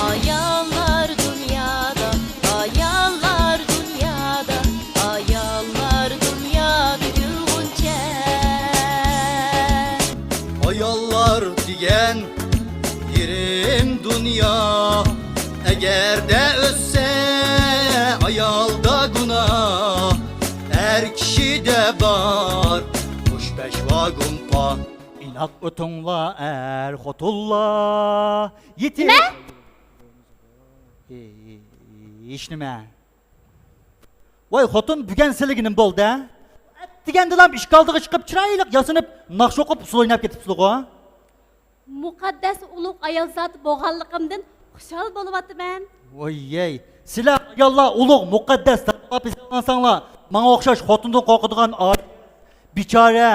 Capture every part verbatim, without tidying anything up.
ئاياللار دۇنيادا، ئاياللار دۇنيادا، ئاياللار دۇنيادا گۈل غۇنچە. ئاياللار دېگەن يېرىم دۇنيا، ئەگەردە ئۆتسە ئايالدا گۇناھ، ئەر كىشىدە بار مۇش پەشۋا گۇمپا. ئىناق ئۆتۈڭلار ئەر خوتۇنلار. يېتىپ نېمە؟ ھېچنېمە. ۋاي خوتۇن، بۈگۈن سىلىگە نېمە بولدى ھە؟ ئەتىگەندىلا ئىشىك ئالدىغا چىقىپ، چىرايلىق ياسىنىپ، ناخشا ئوقۇپ، ئۇسسۇل ئويناپ كېتىپسىلىغۇ. مۇقەددەس ئۇلۇغ ئايال زاتى بولغانلىقىمدىن خۇشال بولۇۋاتىمەن. ۋوييەي، سىلەر ئاياللار ئۇلۇغ مۇقەددەس زاتلار ھېسابلانساڭلار، ماڭا ئوخشاش خوتۇندىن قورقىدىغان ئاجىز، بىچارە،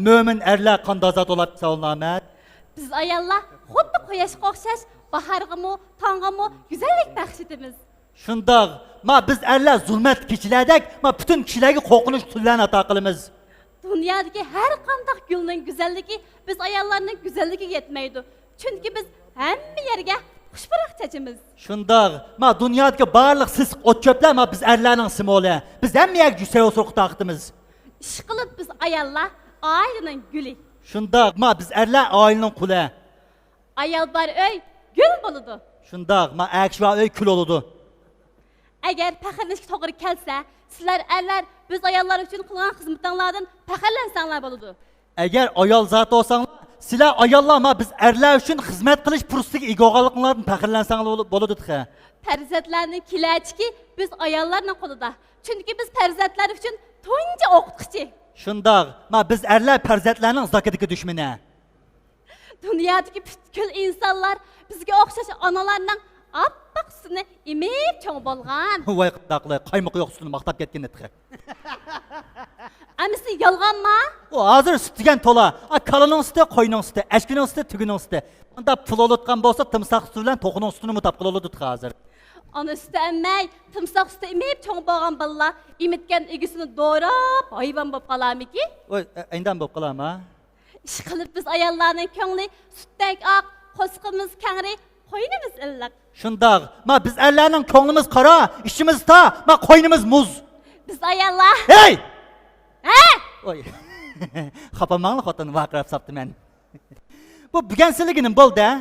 مۆمىن ئەرلەر قانداق زات بولاپ ھېسابلىنامەن؟ بىز ئاياللار خۇددى قۇياشقا ئوخشاش، باھارغىمۇ، تاڭغىمۇ گۈزەللىك بەخش ئېتىمىز. شۇنداق، ما بىز ئەرلەر زۇلمەتلىك كېچىلەردەك، ما پۈتۈن كىشىلەرگە قورقۇنچلۇق تۈنلەرنى ئاتا قىلىمىز. دۇنيادىكى ھەر قانداق گۈلنىڭ گۈزەللىكى بىز ئاياللارنىڭ گۈزەللىكىگە يەتمەيدۇ. چۈنكى بىز ھەممە يەرگە خۇش پۇراق چاچىمىز. شۇنداق، ما دۇنيادىكى بارلىق سېسىق ئوت-چۆپلەر ما بىز ئەرلەرنىڭ سىمۋولى. بىز ھەممە يەرگە جۈسەي ئوسۇرۇق تارقىتىمىز. ئىشقىلىپ بىز ئاياللار ئائىلىنىڭ گۈلى. شۇنداق، ما بىز ئەرلەر ئائىلىنىڭ قۇلى. ئايال بار ئۆي گۈل بولىدۇ. شۇنداق، ما ئەر كىشى بار ئۆي كۈل بولىدۇ. ئەگەر پەخىرلىنىشكە توغرا كەلسە، سىلەر ئەرلەر بىز ئاياللار ئۈچۈن قىلغان خىزمىتىڭلاردىن پەخىرلەنسەڭلار بولىدۇ. ئەگەر ئايال زاتى بولساڭلار، سىلەر ئاياللار ما بىز ئەرلەر ئۈچۈن خىزمەت قىلىش پۇرسىتىگە ئىگە بولغانلىقىڭلاردىن پەخىرلەنسەڭلار بولىدۇ تېخى. پەرزەنتلەرنىڭ كېلەچىكى بىز ئاياللارنىڭ قولىدا. چۈنكى بىز پەرزەنتلەر ئۈچۈن تۇنجى ئوقۇتقۇچى. شۇنداق، ما بىز ئەرلەر پەرزەنتلەرنىڭ زاكىدىكى دۈشمىنى. دۇنيادىكى پۈتكۈل ئىنسانلار بىزگە ئوخشاش ئانىلارنىڭ ئاپئاق سۈتىنى ئېمىپ چوڭ بولغان. ۋاي قانداقلار، قايمىقى يوق سۈتىنى ماختاپ كەتكىنى تېخى. ئەمىسە يالغانما؟ ئۇ ھازىر سۈت دېگەن تولا. ئا، كالىنىڭ سۈتى، قوينىڭ سۈتى، ئەشكىنىڭ سۈتى، تۈگىنىڭ سۈتى. ئۇنداق پۇل بولۇتقان بولسا، تىمساھ سۈتى بىلەن توخۇنىڭ سۈتىنىمۇ تاپقىلى بولىدۇ تېخى ھازىر. ئانا سۈتى ئەممەي، تىمساھ سۈتى ئېمىپ چوڭ بولغان بالىلار ئېمىتكەن ئىگىسىنى دوراپ، ھايۋان بولۇپ قالارمىكىن؟ ۋاي، ئە-، ئەيندەم بولۇپ قالارما؟ ئىشقىلىپ بىز ئاياللارنىڭ كۆڭلى سۈتتەك ئاق، قورسىقىمىز كەڭرى، قوينىمىز ئىللىق. شۇنداق، ما بىز ئەرلەرنىڭ كۆڭلىمىز قارا، ئىچىمىز تار، ما قوينىمىز مۇز. بىز ئاياللار. ھەي! ھە؟ ۋاي. خاپا بولماڭلار خوتۇن، ۋارقىراپ ساپتىمەن. بۇ بۈگۈن سىلىگە نېمە بولدى ھە؟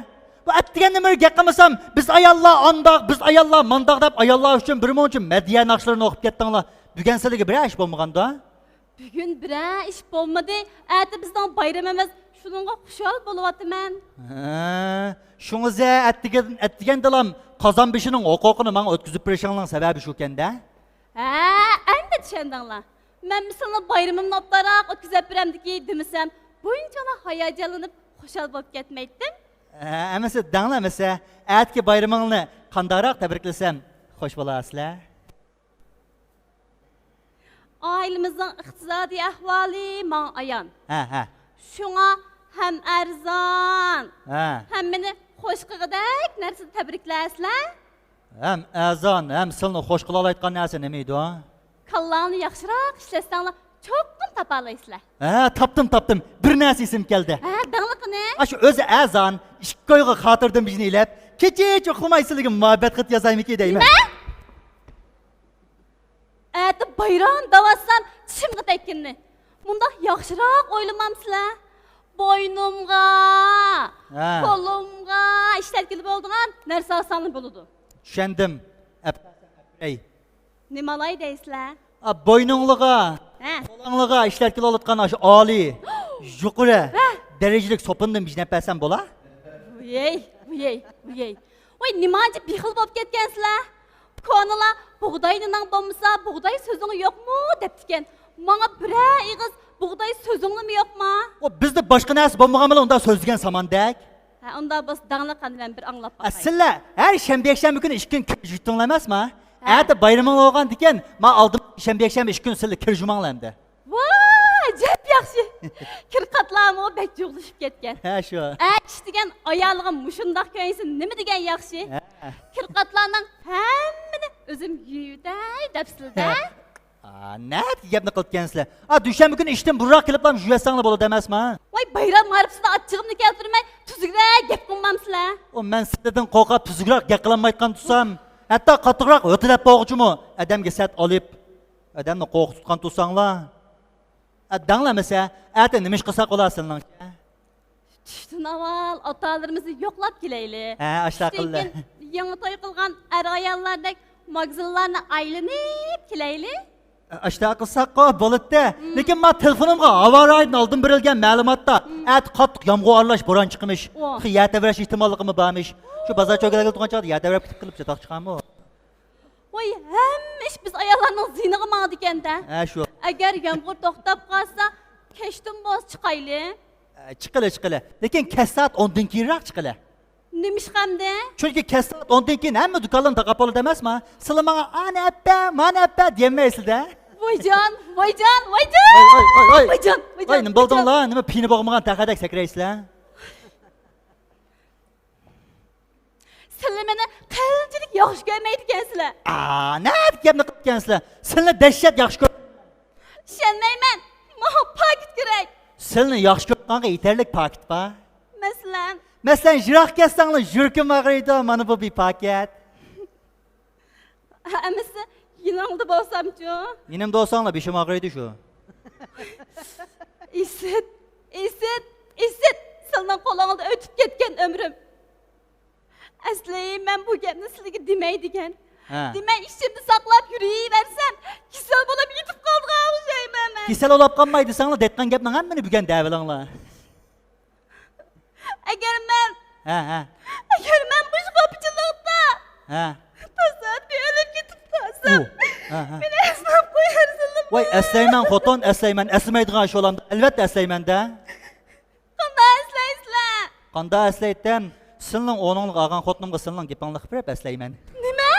بۇ ئەتىگەندىن بېرى گەپ قىلمىسام، بىز ئاياللار ئانداق، بىز ئاياللار مانداق دەپ ئاياللار ئۈچۈن بىر مۇنچە مەدھىيە ناخشىلىرىنى ئوقۇپ كەتتىڭلار. بۈگۈن سىلىگە بىرەر ئىش بولمىغاندۇ؟ بۈگۈن بىرەر ئىش بولمىدى. ئەتە بىزنىڭ بايرىمىمىز. شۇنىڭغا خۇشال بولۇۋاتىمەن. ھە، شۇڭىزە ئەتىگەن، ئەتىگەندىلام قازان بېشىنىڭ ھوقۇقىنى ماڭا ئۆتكۈزۈپ بېرىشىڭنىڭ سەۋەبى شۇكەندە. ھە، ئەمدى چۈشەندىڭلار. مەن سىلىنى بايرىمىمنى ئوبدانراق ئۆتكۈزۈپ بېرەمدىكى دېمىسەم، بۇنچىلا ھاياجانلىنىپ خۇشال بولۇپ كەتمەيتتىم. ھە، ئەمىسە دەڭلار ئەمىسە، ئەتىكى بايرىمىڭلارنى قانداقراق تەبرىكلىسەم خۇش بولارسىلەر؟ ئائىلىمىزنىڭ ئىقتىسادىي ئەھۋالى ماڭا ئايان. ھە، ھە. شۇڭا ھەم ئەرزان، ھە، ھەممىنى خۇش قىلغۇدەك نەرسىدە تەبرىكلەرسىلەر. ھەم ئەرزان، ھەم سىلىنى خۇش قىلالايدىغان نەرسە نېمە ئىدى؟ كاللاڭلارنى ياخشىراق ئىشلەتسەڭلار، چوقۇم تاپالايسىلەر. ھە، تاپتىم، تاپتىم. بىر نەرسە ئېسىمگە كەلدى. ھە، دەڭلار قېنى. ئاشۇ ئۆزى ئەرزان، ئىككى كويغا خاتىرىدىن بىرنى ئېلىپ، كېچە ئۇخلىماي سىلىگە مۇھەببەت خېتى يازايمىكىن دەيمەن. نېمە؟ ئەتە بايرام دەۋاتسام چىشىمغا تەگكىنىنى. مۇنداق ياخشىراق ئويلىمامسىلەر؟ بوينۇمغا، ھە، قولۇمغا ئىشلەتكىلى بولىدىغان نەرسە ئالساڭلار بولىدۇ. چۈشەندىم. ئەپ-، ئەپرەي. نېمە ئالاي دەيسىلەر؟ ئا، بوينۇڭلىغا، ھە، قولۇڭلىغا ئىشلەتكىلى بولىدىغان ئاشۇ ئالىي، يۇقىرى، ھە، دەرىجىلىك سوپۇندىن بېجىنەپ بەرسەم بولا؟ ۋۇيەي، ۋۇيەي، ۋۇيەي. ۋاي، نېمانچە بېخىل بولۇپ كەتكەنسىلەر؟ كونىلار، «بۇغداي نېنىڭ بولمىسا، بۇغداي سۆزۈڭ يوقمۇ؟» دەپتىكەن. ماڭا بىرەر ئېغىز «بۇغداي سۆزۈڭلىمۇ يوقما؟» ئۇ، بىزدە باشقا نەرسە بولمىغان بىلەن ئۇنداق سۆزلىگەن ساماندەك. ھە، ئۇنداق بولسا داڭلىق قان بىلەن بىر ئاڭلاپ ئە، باقاي. سىلەر ھەر شەنبە يەكشەنبە كۈنى ئىككى كۈن كىر يۇتۇڭلار ئەمەسما؟ ھە. ئەتە بايرىمىڭ بولغاندىكىن، ما ئالدىم شەنبە يەكشەنبە ئىككى كۈن سىلەر كىر يۇماڭلار ئەمدى. ۋاي، ئەجەب ياخشى. كىر قاتلارمۇ بەك جۇغلىشىپ كەتكەن. ھە، شۇ. ئەر كىشى دېگەن ئايالىغا مۇشۇنداق كۆيۈنسە نېمە دېگەن ياخشى. ھە. كىر قاتلارنىڭ ھەممىنى ئۆزۈم يۇيۇۋېتەي دەپسىلە-دە. ھە. ئا، نەدىكى گەپنى قىلىپتىكەنسىلەر؟ ئا، دۈشەنبە كۈنى ئىشتىن بۇرۇنراق كېلىپلا يۇيۇۋەتسەڭلار بولىدۇ ئەمەسما؟ ۋاي، بايرام مارىپىسىدا ئاچچىقىمنى كەلتۈرمەي، تۈزۈكرەك گەپ قىلمامسىلەر؟ ئۇ، مەن سىلەردىن قورقۇپ تۈزۈكرەك گەپ قىلالمايدىغان تۇرسام، ھەتتا قاتتىقراق ھۆتىلەپ بولغۇچىمۇ، ئادەمگە سەت ئالىپ، ئادەمنى قورقۇتقان تۇرساڭلار. ئا، دەڭلار ئەمىسە، ئەتە نېمە ئىش قىلساق بولا سىلىنىڭچە؟ چۈشتىن ئاۋۋال ئاتالىرىمىزنى يوقلاپ كېلەيلى. ھە، ئاشۇنداق قىلىلى. چۈشتىن كېيىن يېڭى توي قىلغان ئەر-ئاياللاردەك ماگىزىنلارنى ئايلىنىپ كېلەيلى. ئاشۇنداق قىلساققۇ بولىدۇ. مم. لېكىن ما تېلېفونۇمغا ھاۋا رايىدىن ئالدىن بېرىلگەن مەلۇماتتا، مم، ئەتە قاتتىق يامغۇر ئارىلاش بوران چىقىمىش. ئو. تېخى يەر تەۋرەش ئېھتىماللىقىمۇ بارمىش. شۇ بازار چۆرگىلەرگە تۇرغان چاغدا يەر تەۋرەپ كېتىپ قېلىپ چاتاق چىقارمۇ؟ ۋاي، ھەممە ئىش بىز ئاياللارنىڭ زىيىنىغا ماڭىدىكەن-دە. ھە، شۇ. ئەگەر يامغۇر توختاپ قالسا، كەچتىن بولسا چىقايلى. ئە، چىقىلى، چىقىلى. لېكىن كەچ سائەت ئوندىن كېيىنراق چىقىلى. نېمىشقا ئەمدى؟ چۈنكى كەچ سائەت ئوندىن كېيىن ھەممە دۇكانلارنى تاقاپ بولىدۇ ئەمەسما؟ سىلەر ماڭا ئانى ئەپە، مانى ئەپە دېيەلمەيسىلەر-دە. ۋايجان، ۋايجان، ۋايجان! ۋاي، ۋاي، ۋاي، ۋاي! ۋايجان، ۋايجان، ۋاي، نېمە بولدۇڭلار؟ نېمە پېيىنى بوغمىغان تەخەدەك سەكرەيسىلەر؟ سىلەر مېنى قانچىلىك ياخشى كۆرمەيدىكەنسىلەر. ئا، نەدىكى گەپنى قىپتىكەنسىلەر؟ سىلىنى دەھشەت ياخشى كۆر. ئىشەنمەيمەن. ماڭا پاكىت كېرەك. سىلىنى ياخشى كۆرىدىغانغا يېتەرلىك پاكىت بار. مەسىلەن؟ مەسىلەن، يىراق كەتسەڭلار يۈرىكىم ئاغرىيدۇ، مانا بۇ بىر پاكىت. ئەمىسە، يېنىڭدا بولسامچۇ؟ يېنىمدا بولساڭلار بېشىم ئاغرىيدۇ شۇ. ئىسىت، ئىسىت، ئىسىت! سىلىنىڭ قولىڭىزدا ئۆتۈپ كەتكەن ئۆمرۈم. ئەسلى مەن بۇ گەپنى سىلىگە دېمەي دېگەن. ھە. دېمەي ئىچىمدە ساقلاپ يۈرۈۋەرسەم، كېسەل بولۇپ يېتىپ قالىدىغان ئوخشايمەن مەن. كېسەل بولاپ قالماي دېسەڭلار، دەيدىغان گەپنىڭ ھەممىنى بۈگۈن دەۋېلىڭلار. ئەگەر مەن، ھە، ھە. ئەگەر مەن مۇشۇ خاپىچىلىقتا، ھە، تاسادىپىي ئۆلۈپ كېتىپ قالسام، ئۇ، ھە، ھە، مېنى ئەسلەپ قويارسىلىمۇ؟ ۋاي، ئەسلەيمەن خوتۇن، ئەسلەيمەن. ئەسلىمەيدىغان ئىش بولامدۇ؟ ئەلۋەتتە ئەسلەيمەن-دە. قانداق ئەسلەيسىلەر؟ قانداق ئەسلەيتتىم؟ سىلىنىڭ ئورنۇڭلۇق ئالغان خوتۇنۇمغا سىلىنىڭ گېپىڭلارنى قىلىپ بېرىپ ئەسلەيمەن. نېمە؟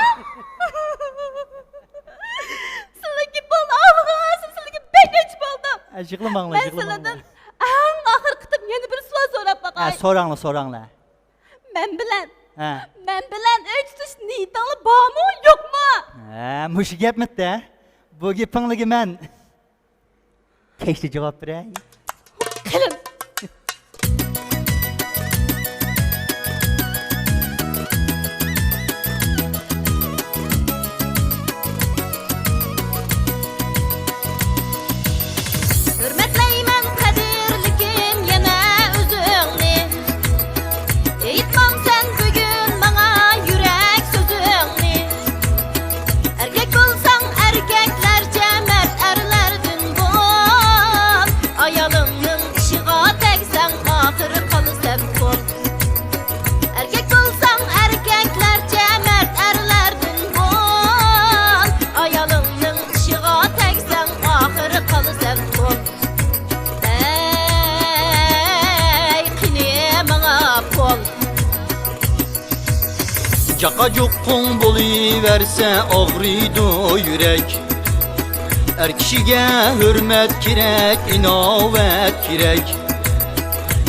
سىلىنىڭ گېپىڭلارنى ئالغانسىز، سىلىگە بەك ئەچ بولدۇم. ئە، يىغلىماڭلار، مەن يىغلىماڭلار. سىلىدىن ئەڭ ئاخىرقى قېتىم يەنە بىر سوئال سوراپ باقاي. ھە، سوراڭلار، سوراڭلار. مەن بىلەن، ھە، مەن بىلەن ئۆي تۇتۇش نىيىتىڭلار بارمۇ، يوقمۇ؟ ھە، مۇشۇ گەپمىتتە. بۇ گېپىڭلارغا مەن كەچتە جاۋاب بېرەي. قېلىڭ. ھۆرمەتلەيمەن قەدىرلىكىم يەنە ئۆزۈڭنى. ئېيتمامسەن بۈگۈن ماڭا يۈرەك سۆزۈڭنى؟ ئەركەك بولساڭ ئەركەكلەرچە مەرد ئەرلەردىن بول. ئايالىڭنىڭ ئىشىغا تەگسەڭ ئاخىر قالىسەن قۇل. ئەركەك بولساڭ ئەركەكلەرچە مەرد ئەرلەردىن بول. ئايالىڭنىڭ ئىشىغا تەگسەڭ ئاخىر قالىسەن قۇل. ئەي، قېنى ماڭا پول. جاقا-جۇققۇڭ بولۇۋەرسە ئاغرىيدۇ يۈرەك. ئەر كىشىگە ھۆرمەت كېرەك، ئىناۋەت كېرەك.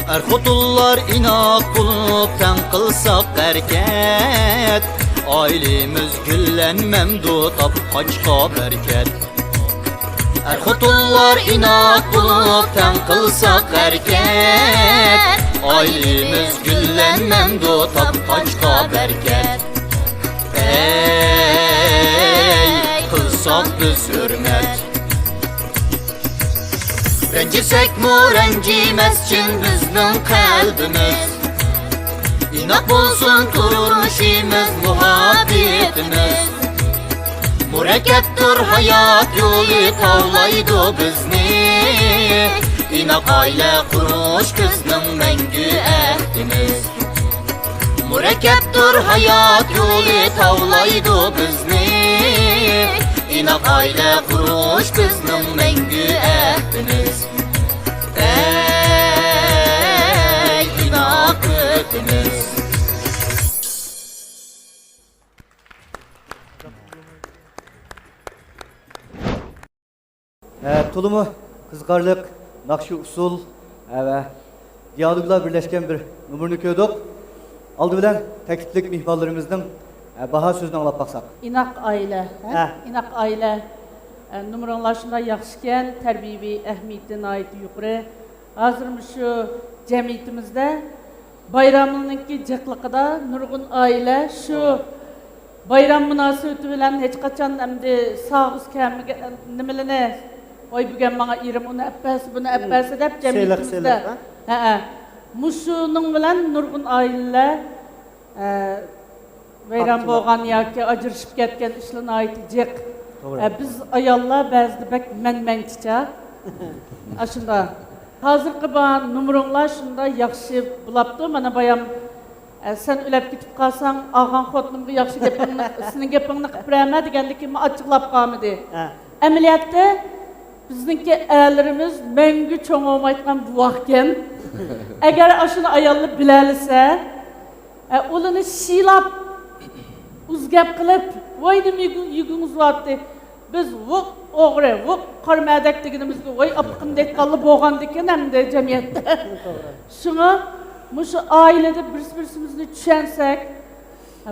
ئەر-خوتۇنلار ئىناق بولۇپ تەڭ قىلساق ھەرىكەت، ئائىلىمىز گۈللەنمەمدۇ تاپقاچقا بەرىكەت. ئەر-خوتۇنلار ئىناق بولۇپ تەڭ قىلساق ھەرىكەت، ئائىلىمىز گۈللەنمەمدۇ تاپقاچقا بەرىكەت. ئەي، قىلساق بىز ھۆرمەت. رەنجىسەكمۇ رەنجىمەس چىن بىزنىڭ قەلبىمىز. ئىناق بولسۇن تۇرمۇشىمىز، مۇھەببىتىمىز. مۇرەككەپتۇر ھايات يولى تاۋلايدۇ بىزنى. ئىناق ئائىلە قۇرۇش بىزنىڭ مەڭگۈ ئەھدىمىز. مۇرەككەپتۇر ھايات يولى تاۋلايدۇ بىزنى. ئىناق ئائىلە قۇرۇش بىزنىڭ مەڭگۈ ئەھدىمىز. ئەي ئىناق ئۆتىمىز. ھە، تولىمۇ قىزىقارلىق ناخشا ئۇسسۇل، ھە، ۋە دىيالوگلار بىرلەشكەن بىر نومۇرنى كۆردۇق. ئالدى بىلەن تەكلىپلىك مېھمانلىرىمىزنىڭ، ھە، باھا سۆزىنى ئاڭلاپ باقساق. ئىناق ئائىلە، ھە؟ ھە. ئىناق ئائىلە. ئە، نومۇرۇڭلار شۇنداق ياخشىكەن، تەربىيەۋى ئەھمىيىتى ناھايىتى يۇقىرى. ھازىر مۇشۇ جەمئىيىتىمىزدە بايرامنىڭكى جىقلىقىدا نۇرغۇن ئائىلە شۇ بايرام مۇناسىۋىتى بىلەن ھېچقاچان ئەمدى ساغۇز كەمىگە نېمىلىنى، ۋاي بۈگۈن ماڭا ئېرىم ئۇنى ئەپ بەرسە، بۇنى ئەپ بەرسە دەپ سېلىق، جەمئىيىتىمىزدە، سېلىق، ھە؟ ھەئە، مۇشۇنىڭ بىلەن نۇرغۇن ئائىلىلەر، ئە، ۋەيران بولغان ياكى ئاجرىشىپ كەتكەن ئىشلار ناھايىتى جىق. توغرا. ئە، بىز ئاياللار بەزىدە بەك مەنمەنچىچە. ئاشۇنداق. ھازىرقى بار نومۇرۇڭلار شۇنداق ياخشى بولاپتۇ. مانا بايام، ئە، سەن ئۆلۈپ كېتىپ قالساڭ، ئالغان خوتۇنۇمغا ياخشى گېپىڭنى، سېنىڭ گېپىڭنى قىلىپ بېرەمەن دېگەندىكىن ئاچچىقلاپ قالمىدى. ھە. ئەمەلىيەتتە بىزنىڭكى ئەرلىرىمىز مەڭگۈ چوڭ بولمايدىغان بوۋاقكەن. ئەگەر ئاشۇنى ئاياللار بىلەلىسە، ئە، ئۇلىنى شىلاپ، ئۇز گەپ قىلىپ، ۋاي نېمە يېگۈ-، يېگۈڭىز بارتى؟ بىز ۋۇق ئوغرى، ۋۇق قارا مەدەك دېگىنىمىزگە ۋاي ئاپىقىم دەيدىغانلا بولغاندىكىن ئەمدى جەمئىيەتتە. شۇڭا مۇشۇ ئائىلىدە بىرسى-بىرسىمىزنى چۈشەنسەك،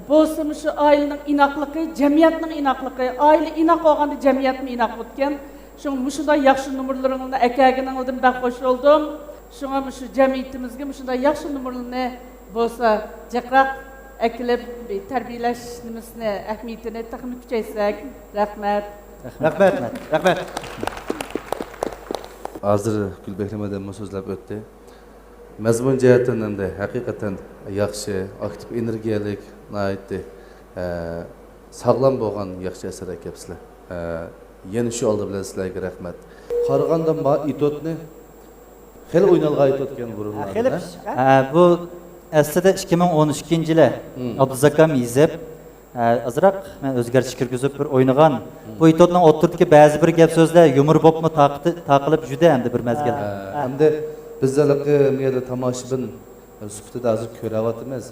بولسا مۇشۇ ئائىلىنىڭ ئىناقلىقى، جەمئىيەتنىڭ ئىناقلىقى، ئائىلە ئىناق بولغاندا جەمئىيەتمۇ ئىناق بولىدىكەن. شۇڭا مۇشۇنداق ياخشى نومۇرلىرىڭلارنى ئەكەلگىنىڭلاردىن بەك خوش بولدۇم. شۇڭا مۇشۇ جەمئىيىتىمىزگە مۇشۇنداق ياخشى نومۇرلىرىنى بولسا جىقراق ئەكېلىپ، بىر تەربىيەلەش نېمىسىنى، ئەھمىيىتىنى تېخىمۇ كۈچەيتسەك. رەھمەت. رەھمەت. رەھمەت. ھازىر گۈلبەھرە مەدەممۇ سۆزلەپ ئۆتتى. مەزمۇن جەھەتتىن ئەمدى ھەقىقەتەن ياخشى، ئاكتىپ، ئېنېرگىيەلىك، ناھايىتى، ئە، ساغلام بولغان ياخشى ئەسەر ئەكەپسىلەر. ئە، يەنە شۇ ئالدى بىلەن سىلەرگە رەھمەت. قارىغاندا ما ئېتوتنى خېلى ئوينالغان ئېتوتكەن بۇرۇنلاردا، خېلى ھە؟ پىششىق، ھە؟ ھە، بۇ ئەسلىدە ئىككى مىڭ ئون ئۈچىنچى يىلى ئابدۇزاكام يېزىپ، ئە، ئازراق مەن ئۆزگەرتىش كىرگۈزۈپ بىر ئوينىغان. بۇ ئېتوتنىڭ ئوتتۇرىدىكى بەزى بىر گەپ سۆزلەر يۇمۇر بوپمۇ تاقىتى-، تاقىلىپ جۈدە ئەمدى بىر مەزگىل. ھە، ئەمدى بىز ھېلىقى مۇ يەردە تاماشىبىن سۈپىتىدە ھازىر كۆرەۋاتىمىز.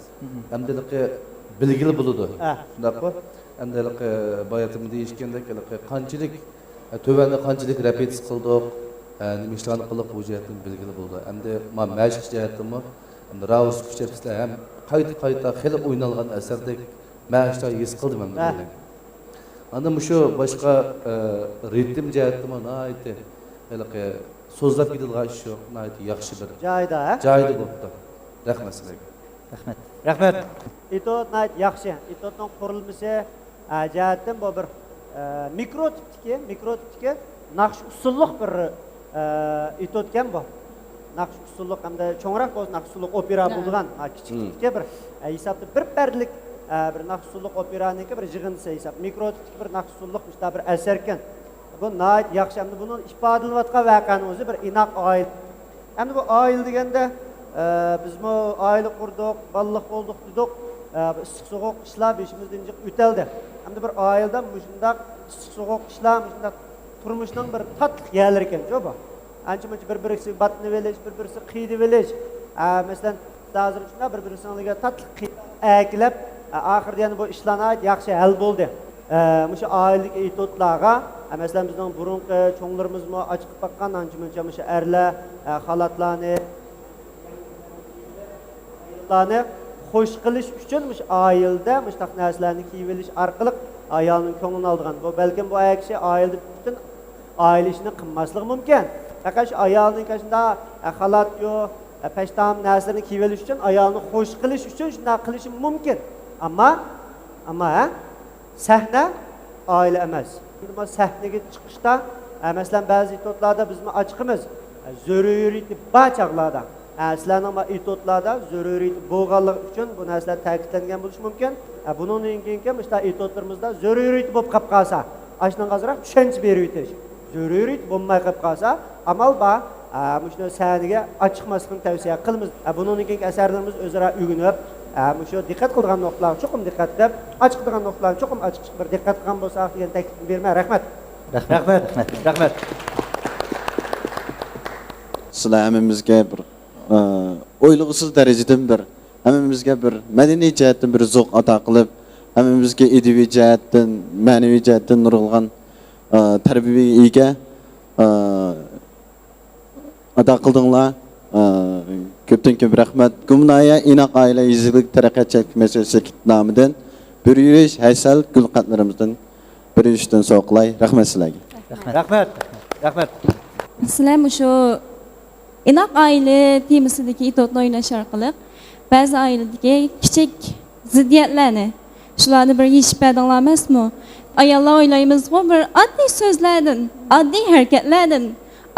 ئەمدى ھېلىقى بىلگىلى بولىدۇ. ھە. شۇنداققۇ؟ ئەمدى ھېلىقى باياتىم دېيىشكەندەك، ھېلىقى قانچىلىك، تۆۋەننى قانچىلىك رېپېتىتسىيە قىلدۇق، نېمە ئىشلارنى قىلدۇق، بۇ جەھەتتىن بىلگىلى بولىدۇ. ئەمدى ما مەشىق جەھەتتىنمۇ، ئەمدى راۋۇرۇس كۈچەپسىلەر ھەم قايتا-قايتا خېلى ئوينالغان ئەسەردەك مەشىقلەر ھېس قىلدىم ئەمدى ھە. بۇنى. ئاندىن مۇشۇ باشقا، ئە، رىتىم جەھەتتىمۇ ناھايىتى ھېلىقى سۆزلەپ كېتىدىغان ئىش يوق، ناھايىتى ياخشى بىر جايىدا، ھە؟ جايىدا بوپتۇ. رەھمەت سىلەرگە. رەھمەت. رەھمەت. ئېتوت ناھايىتى ياخشى. ئېتوتنىڭ قۇرۇلمىسى، ئە، جەھەتتىن بۇ بىر، ئە، مىكرو تىپتىكى، مىكرو تىپتىكى ناخشا ئۇسسۇللۇق بىر، ئە، ئېتوتكەن بۇ. ناخشا ئۇسسۇللۇق ھەمدە چوڭراق بولسا ناخشا ئۇسسۇللۇق ئوپېرا نەئەم. بولىدىغان، ھە، كىچىك مم. تىپتىكى بىر، ئە، ھېسابتا بىر پەردىلىك، ئە، بىر ناخشا ئۇسسۇللۇق ئوپېرانىڭكى بىر يىغىندىسى ھېساب. مىكرو تىپتىكى بىر ناخشا ئۇسسۇللۇق مۇشۇنداق بىر ئەسەركەن. بۇ ناھايىتى ياخشى. ئەمدى بۇنىڭ ئىپادىلىنىۋاتقان ۋەقەنىڭ ئۆزى بىر ئىناق ئائىلە. ئەمدى بۇ ئائىلە دېگەندە، ئە، بىزمۇ ئائىلە قۇردۇق، بالىلىق بولدۇق دېدۇق، ئە، بۇ ئىسسىق سوغۇق ئىشلار بېشىمىزدىن جىق ئۆتەلدى. ئەمدى بىر ئائىلىدە مۇشۇنداق ئىسسىق سوغۇق ئىشلار، مۇشۇنداق تۇرمۇشنىڭ بىر تاتلىق يەرلىرىكەن شۇ بۇ. ئانچە مۇنچە بىر بىرسىگە باتنىۋېلىش، بىر بىرسىگە قىينىۋېلىش. ئە، مەسىلەن، ھازىر شۇنداق بىر بىرسىڭلارگە تاتلىق قىيناپ ئەكېلىپ، ئە، ئاخىرىدا يەنە بۇ ئىشلار ناھايىتى ياخشى ھەل بولدى. ئە، مۇشۇ ئائىلىدىكى ئېتوتلارغا، ئە، مەسىلەن، بىزنىڭ بۇرۇنقى چوڭلىرىمىزمۇ ئاچىقىپ باققان، ئانچە مۇنچە مۇشۇ ئەرلەر، ئە، خالاتلارنى، ئاياللارنى خوش قىلىش ئۈچۈن مۇشۇ ئائىلىدە مۇشۇنداق نەرسىلەرنى كىيىۋېلىش ئارقىلىق ئايالنىڭ كۆڭلىنى ئالىدىغان. بۇ بەلكىم بۇ ئەر كىشى ئائىلىدە پۈتۈن ئائىلە ئىشىنى قىلماسلىقى مۇمكىن. پەقەت شۇ ئايالنىڭ كاشىدا، ئە، خالات يو، ئە، پەشتام نەرسىلىرىنى كىيىۋېلىش ئۈچۈن، ئايالنى خوش قىلىش ئۈچۈن شۇنداق قىلىشى مۇمكىن. ئەمما، ئەمما، ھە؟ سەھنە ئائىلە ئەمەس. ئەمما سەھنىگە چىقىشتا، ئە، مەسىلەن، بەزى ئېتوتلاردا بىزمۇ ئاچىقىمىز. ئە، زۆرۈرىيىتى بار چاغلاردا. ئە، سىلەرنىڭ ما ئېتوتلاردا زۆرۈرىيىتى بولغانلىقى ئۈچۈن بۇ نەرسىلەر تەكىتلەنگەن بولۇشى مۇمكىن. ئە، بۇنىڭدىن كېيىنكى مۇشۇنداق ئېتوتلىرىمىزدا زۆرۈرىيىتى بولۇپ قاپ قالسا، ئاشۇنىڭغا ئازراق چۈشەنچە بېرىۋېتىش. زۆرۈرىيىتى بولماي قاپ قالسا، ئامال بار، ئە، مۇشۇ سەھنىگە ئاچىقماسلىقنى تەۋسىيە قىلىمىز. ئە، بۇنىڭدىن كېيىنكى ئەسەرلىرىمىز ئۆزئارا ئۆگىنىپ، ئە، مۇشۇ دىققەت قىلىدىغان نۇقتىلارغا چوقۇم دىققەت قىلىپ، ئاچىقىدىغان نۇقتىلارنى چوقۇم ئاچىقىشقا بىر دىققەت قىلغان بولساق دېگەن تەكلىپنى بېرىمەن. رەھمەت. رەھمەت. رەھمەت. رەھمەت. سىلەر ھەممىمىزگە بىر، ئە، ئويلىغۇسىز دەرىجىدىن بىر، ھەممىمىزگە بىر مەدەنىي جەھەتتىن بىر زوق ئاتا قىلىپ، ھەممىمىزگە ئىدىيىۋى جەھەتتىن، مەنىۋى جەھەتتىن نۇرغۇنلىغان، ئە، تەربىيەگە ئىگە، ئە، ئاتا قىلدىڭلار. ئە، كۆپتىن كۆپ رەھمەت. گۇمنايە ئىناق ئائىلە يېزىلىك تەرەققىياتچىلىق مەسىلىسى نامىدىن بىر يۈرۈش ھەيسەل گۈل قەنتلىرىمىزدىن بىر يۈرۈشتىن سوۋغا قىلاي. رەھمەت سىلەرگە. رەھمەت. رەھمەت. سىلەر مۇشۇ ئىناق ئائىلە تېمىسىدىكى ئېتيۇدنى ئويناش ئارقىلىق بەزى ئائىلىدىكى كىچىك زىددىيەتلەرنى، شۇلارنى بىر يېشىپ بەردىڭلار ئەمەسمۇ؟ ئاياللار ئويلايمىزغۇ، بىر ئاددىي سۆزلەردىن، ئاددىي ھەرىكەتلەردىن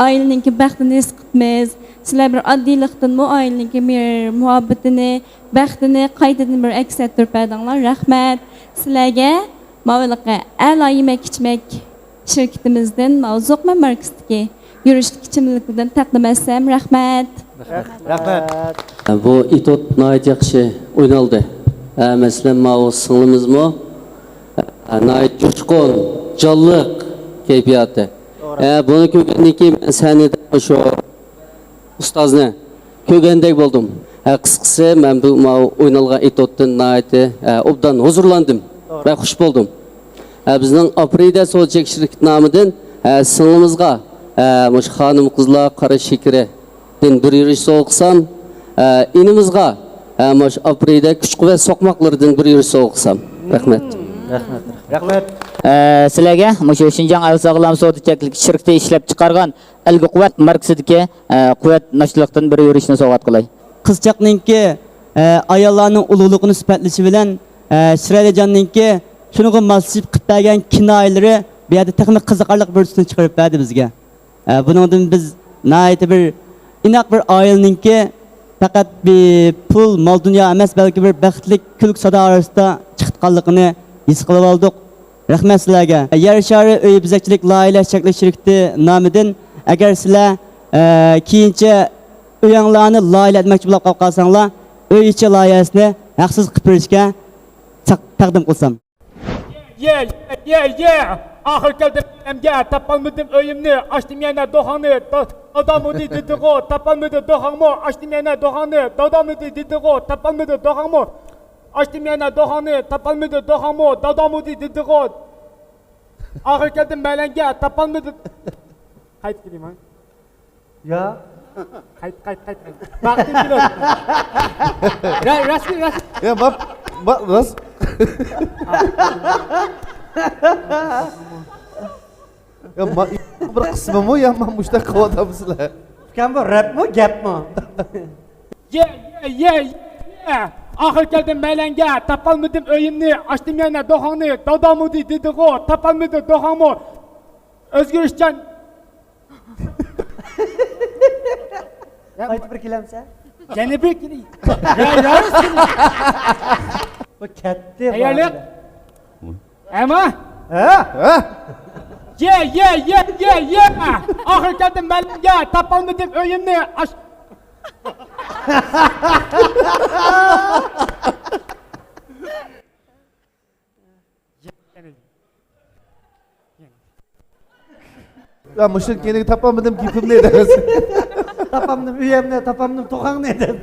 ئائىلىنىڭكى بەختىنى ھېس قىپمىز. سىلەر بىر ئاددىيلىقتىنمۇ ئائىلىنىڭكى مېھىر مۇھەببىتىنى، بەختىنى قايتىدىن بىر ئەكس ئەتتۈرۈپ بەردىڭلار. رەھمەت سىلەرگە. ماۋۇ ھېلىقى ئەلا يېمەك ئىچمەك شىركىتىمىزدىن ماۋۇ زوقمەن ماركىسىدىكى يۈرۈشلۈك ئىچىملىكلىرىدىن تەقدىم ئەتسەم. رەھمەت. رەھمەت. بۇ ئېتيۇد ناھايىتى ياخشى ئوينالدى. ھە، مەسىلەن، ماۋۇ سىڭلىمىزمۇ، ھە، ناھايىتى جۇشقۇن، جانلىق كەيپىياتى. ھە، بۇنى كۆرگەندىن كېيىن مەن سەھنىدە شۇ ئۇستازنى كۆرگەندەك بولدۇم. ھە، قىسقىسى، مەن بۇ ماۋۇ ئوينالغان ئېتيۇدتىن ناھايىتى، ھە، ئوبدان ھۇزۇرلاندىم ۋە خۇش بولدۇم. ھە، بىزنىڭ ئاپرېيدە سودا چېكىش شىركىتى نامىدىن، ھە، سىڭلىمىزغا، ھە، مۇشۇ خانىم قىزلار قارا شېكىرىدىن بىر يۈرۈش سوۋغا قىلسام، ھە، ئىنىمىزغا، ھە، مۇشۇ ئاپرېيدە كۈچ قۇۋۋەت سوقماقلىرىدىن بىر يۈرۈش سوۋغا قىلسام. رەھمەت. رەھمەت. رەھمەت. ئە، سىلەرگە مۇشۇ شىنجاڭ ئەل ساغلام سودا چەكلىك شىركىتى ئىشلەپچىقارغان ئەلگە قۇۋۋەت ماركىسىدىكى، ئە، قۇۋۋەت ناشتىلىقتىن بىر يۈرۈشنى سوۋغات قىلاي. قىزچاقنىڭكى، ئە، ئاياللارنىڭ ئۇلۇغلۇقىنى سۈپەتلىشى بىلەن، ئە، چىرايلىجاننىڭكى شۇنىڭغا ماسلىشىپ قىلىپ بەرگەن كىنايىلىرى بۇ يەردە تېخىمۇ قىزىقارلىق بىر تۈسنى چىقىرىپ بەردى بىزگە. ئە، بۇنىڭدىن بىز ناھايىتى بىر ئىناق بىر ئائىلىنىڭكى پەقەت بىر پۇل، مال-دۇنيا ئەمەس، بەلكى بىر بەختلىك كۈلكە سادا ئارىسىدا چىقىدىغانلىقىنى ھېس قىلىۋالدۇق. رەھمەت سىلەرگە. يەر شارى ئۆي بېزەكچىلىك لايىھەلەش چەكلىك شىركىتى نامىدىن، ئەگەر سىلەر، ئە، كېيىنچە ئۆيۈڭلارنى لايىھەلەتمەكچى بولۇپ قالساڭلار، ئۆي ئىچى لايىھەسىنى ھەقسىز قىلىپ بېرىشكە تەق-، تەقدىم قىلسام. يە، يە، يە، يە. ئاخىرى كەلدىم ئەلەمگە، تاپالمىدىم ئۆيۈمنى، ئاچتىم يەنە دوخاڭنى، دا-، دادامۇدى دېدىغۇ، تاپالمىدى دوخاڭمۇ، ئاچتىم يەنە دوخاڭنى، دادامۇدى دېدىغۇ، تاپالمىدى دوخاڭمۇ، ئاچتىم يەنە دوخاڭنى، تاپالمىدى دوخاڭمۇ، دادامۇدى دېدىغۇ. ئاخىرى كەلدىم مەلەڭگە، تاپالمىدى. قايتىپ كېلەيمۇ؟ يا. قايت، قايت، قايت، قايت. ۋاقتىم كېلىۋاتىدۇ. را-، راست، راست. يا، ما، ما، راست. يا، ما، بىر قىسمىمۇ، يا، ما، مۇشتاق قىلىۋاتامسىلەر؟ ئۇكام، بۇ رەپمۇ، گەپمۇ؟ يە، يە، يە، يە. ئاخىرى كەلدىم مەلەڭگە، تاپالمىدىم ئۆيۈمنى، ئاچتىم يەنە دوخاڭنى، دادامۇدى دېدىغۇ، تاپالمىدى دوخاڭمۇ. ئۆزگىرىشچان. قايتا بىر كېلەمسەن؟ يەنە بىر كېلەي. يا، يا، بۇ كەتتى. تەييارلىق. ئەما؟ ھە؟ ھە؟ يە، يە، يە، يە، يە. ئاخىرى كەلدىم مەلەڭگە، تاپالمىدىم ئۆيۈمنى. ئاش- يا، مۇشۇنىڭ كېيىنىگە تاپالمىدىم گېپىمنى دەيسىز. تاپالمىدىم ئۆيۈمنى، تاپالمىدىم توخاڭنى دەپ.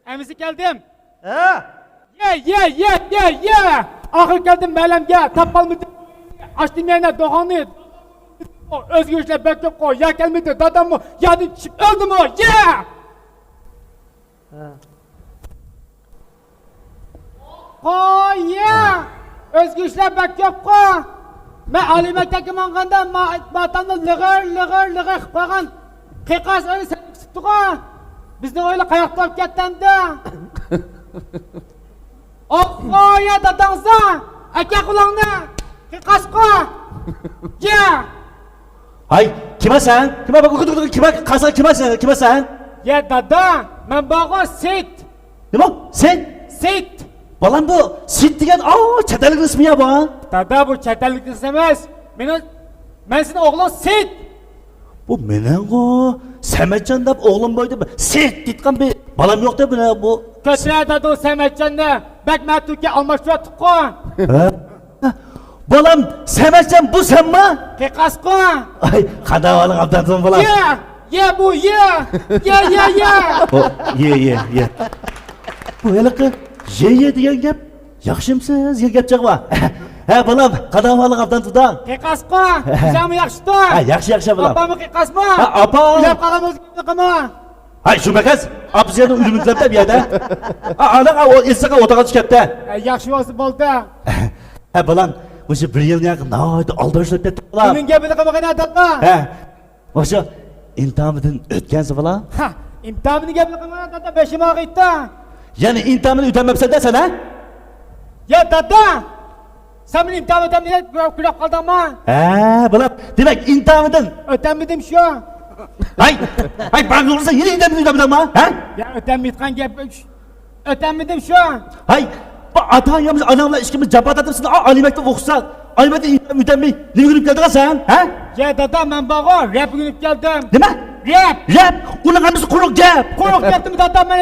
ئەمىسە كەلدىم. ھە؟ يە، يە، يە، يە، يە. ئاخىرى كەلدىم مەلەمگە، تاپالمىدىم. ئاچتىم يەنە دوخاڭنى. ئۆزگىرىشلەر بەك كۆپقۇ، يا كەلمىدى داداممۇ، يادىن چۈشۈپ ئۆلدىمۇ؟ يە! ھە. قويە! ئۆزگىرىشلەر بەك كۆپقۇ. مەن ئالىي مەكتەپكە ماڭغاندا ما-، ماتامنى لىغىر، لىغىر، لىغىر قىلىپ قويغان قىيقاس ئۆينى سېتىپ چىقىپتىغۇ. بىزنىڭ ئۆيلەر قاياقتا بولۇپ كەتتى ئەمدى؟ ئوقۇيە داداڭزا، ئەكە قۇلاڭنى، قىيقاسقۇ. يە! ھاي، كىمە سەن؟ كىمە، كىمە، قاسا، كىمە سەن؟ كىمە سەن؟ يە دادا، مەن بارغۇ سېيىت. نېمە؟ سېيىت؟ سېيىت. بالام، بۇ سېيىت دېگەن، ئاۋۇ، چەت ئەللىك ئىسمى يا بۇ؟ دادا، بۇ چەت ئەللىك ئىسىم ئەمەس. مېنىڭ، مەن سېنىڭ ئوغلۇڭ سېيىت. بۇ مېنىڭغۇ، سەمەتجان دەپ ئوغلۇم بار ئىدى، سېيىت دەيدىغان بىر بالام يوق دە بۇ. كۆتۈرە دادۇ سەمەتجاننى، بەك مەتۈركە ئالماشتۇرۇۋەتتۇققۇ. ھە؟ بالام، سەمەتجان، بۇ سەنما؟ قىيقاسقۇ. ئاي، قانداق ئەھۋالىڭ، ئابدۇرەھمان بالام؟ يە، يە، بۇ يە. يە، يە، يە. ئو، يە، يە، يە. بۇ ھېلىقى يە، يە دېگەن گەپ. ياخشىمسىز دېگەن گەپ چىقىۋا. ھە، بالام، قانداق ئەھۋالىڭ، ئابدۇرەھمان دادا؟ قىيقاسقۇ. سەنمۇ ياخشىتۇ؟ ھە، ياخشى، ياخشى، بالام. ئاپاممۇ قىيقاسمۇ؟ ھە، ئاپا. ئۆلۈپ قالغان بولسا قىلما. ھاي، شۇ مەكەس، ئاپىسى يەنە ئۆلۈملۈك دەپ بۇ يەردە. ئا، ئانا، ئا، ئو، ئېسىقا ئوتاققا چىقىپتە. ئە، ياخشى بولسا بولدى. ھە، بالام، مۇشۇ بىر يىل ياقى ناھايىتى ئالدىرىشىپ كەتتى بالا. ئۇنىڭ گېپىنى قىلمىغىن دادا. ھە. مۇشۇ ئىمتىھاندىن ئۆتكەنسە بالا. ھە، ئىمتىھاندىن گەپنى قىلمىغىن دادا، بېشىم ئاغرىيتتى. يەنى ئىمتىھاندىن ئۆتەلمەپسەن-دە سەن، ھە؟ يا دادا! سەن مېنى ئىمتىھان ئۆتەمدىن كۈلۈپ قالدىڭمۇ؟ ھە، بالا. دېمەك، ئىمتىھاندىن. ئۆتەلمىدىم شۇ. ھەي، ھەي، بالا، يەنە ئىمتىھاندىن ئۆتەلمىدىڭمۇ؟ ھە؟ يا ئۆتەلمەيدىغان گەپ. ئۆتەلمىدىم شۇ. ھەي، بۇ ئاتا ئانام ئاناڭ بىلەن ئىككىمىز جاپا تارتىپ سېنى ئالىي مەكتەپكە ئوقۇتساق، ئالىي مەكتەپتىن ئۆتەلمەي نېمە ئۆگىنىپ كەلدىڭ سەن، ھە؟ يا دادا، مەن بارغۇ، رەپ ئۆگىنىپ كەلدىم. نېمە؟ رەپ. رەپ؟ ئۇنىڭ ھەممىسى قۇرۇق گەپ. قۇرۇق گەپتىمۇ دادا، مەن